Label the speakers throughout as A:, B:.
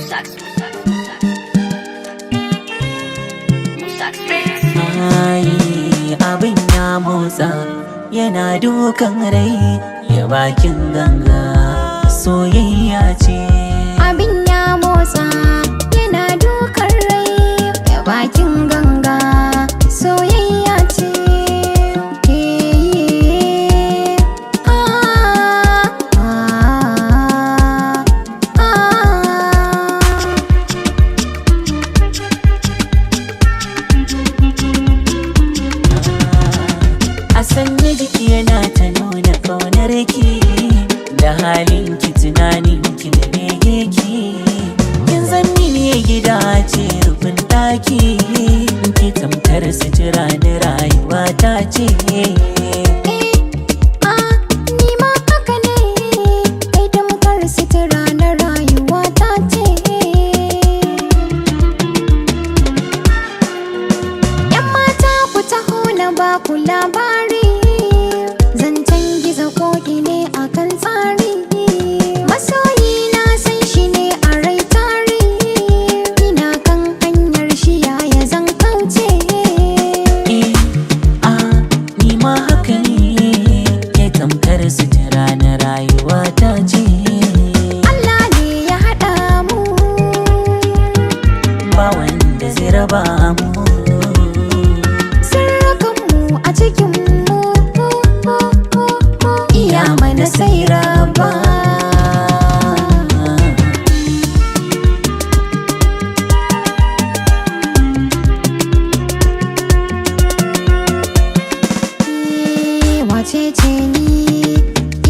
A: Musax. Musax Beats.
B: Ai, abin ya motsa yana dukan rai ya bakin ganga soyayya ce.
C: Abin ya motsa yana dukan rai ya bakin ganga soyayya ce. Eh, ah, ah, ah.
B: A sanni jiki yana ta nuna ƙaunar ki da halin ki, tunanin ki da bege ki. Kin zan mini gida ce, rufin ɗaki ki, tamkar sutura na rayuwa ta ce.
C: Eh, ah, ni ma haka ne, kai tamkar sutura na rayuwa ta ce. ‘Yan mata, ku taho na ba ku labari, zancen gizo koki ne akan tsari. Masoyi na san shi ne a rai tari, ina kan hanyar shi, yaya zan kauce.
B: Eh, ah, ni ma haka ne, ke tamkar sutura na rayuwa ta ce.
C: Allah ne ya haɗa mu.
B: Ba wanda zai raba mu.
C: Sirrukanmu a cikin mu, iya mana sai raba. Eh, wace ce ni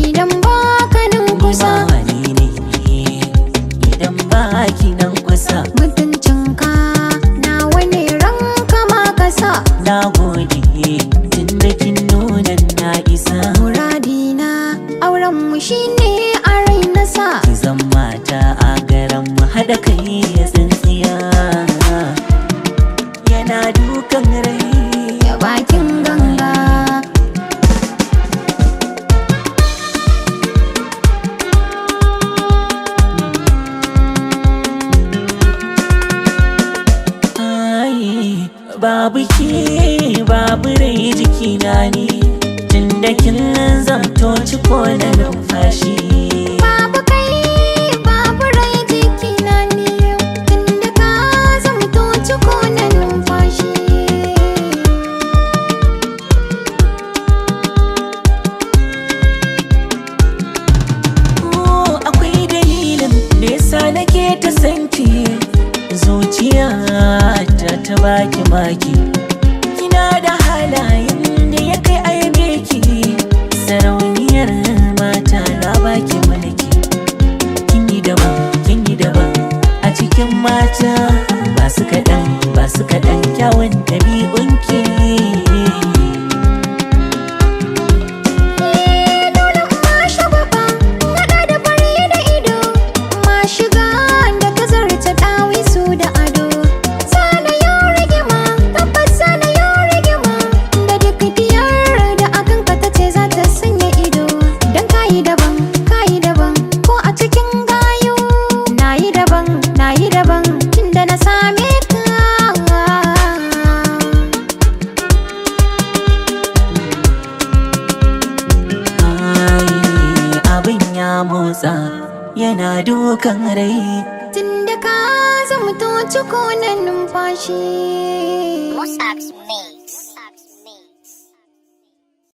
C: idan ba ka nan kusa?
B: Ni ma wani ne idan ba ki nan kusa?
C: Mutuncinka na wani ranka ma kasa.
B: Na gode tunda kin nuna na isa.
C: Muradina auren mu shine a rai na sa.
B: Ki zan mata a garan mu, haɗa kai ya tsintsiya yana dukan rai.
C: Ya bakin ganga.
B: Ai, babu ke babu rai jikina ne, tunda kin zamto ciko na numfashi.
C: Babu kai babu rai jikina ne, tunda ka zamto ciko na numfashi.
B: Oh, akwai dalilin da yasa nake ta sanki, zuciya ta ta baki maki. Kina da halayen da ya kai aibe ki, sarauniyar mata, na baki mulki. Kin yi daban, kin yi daban a cikin mata, ba su kaɗan, ba su kaɗan kyawun ɗabi'unki.
C: Eh, dole ma shagwaba, naɗa da fari da ido, ma shiga da ka zarta ɗawisu da ado. Sana yau rigima, tabbas sana yau rigima, da duk diyar da akan ka tace za ta sanya ido. Dan kayi daban, kayi daban, ko a cikin gayu. Nayi daban, nayi daban, tunda na same ka.
B: Ai, abin ya motsa yana dukan rai.
C: Tunda ka zamto ciko na numfashi.
A: Musax Beats.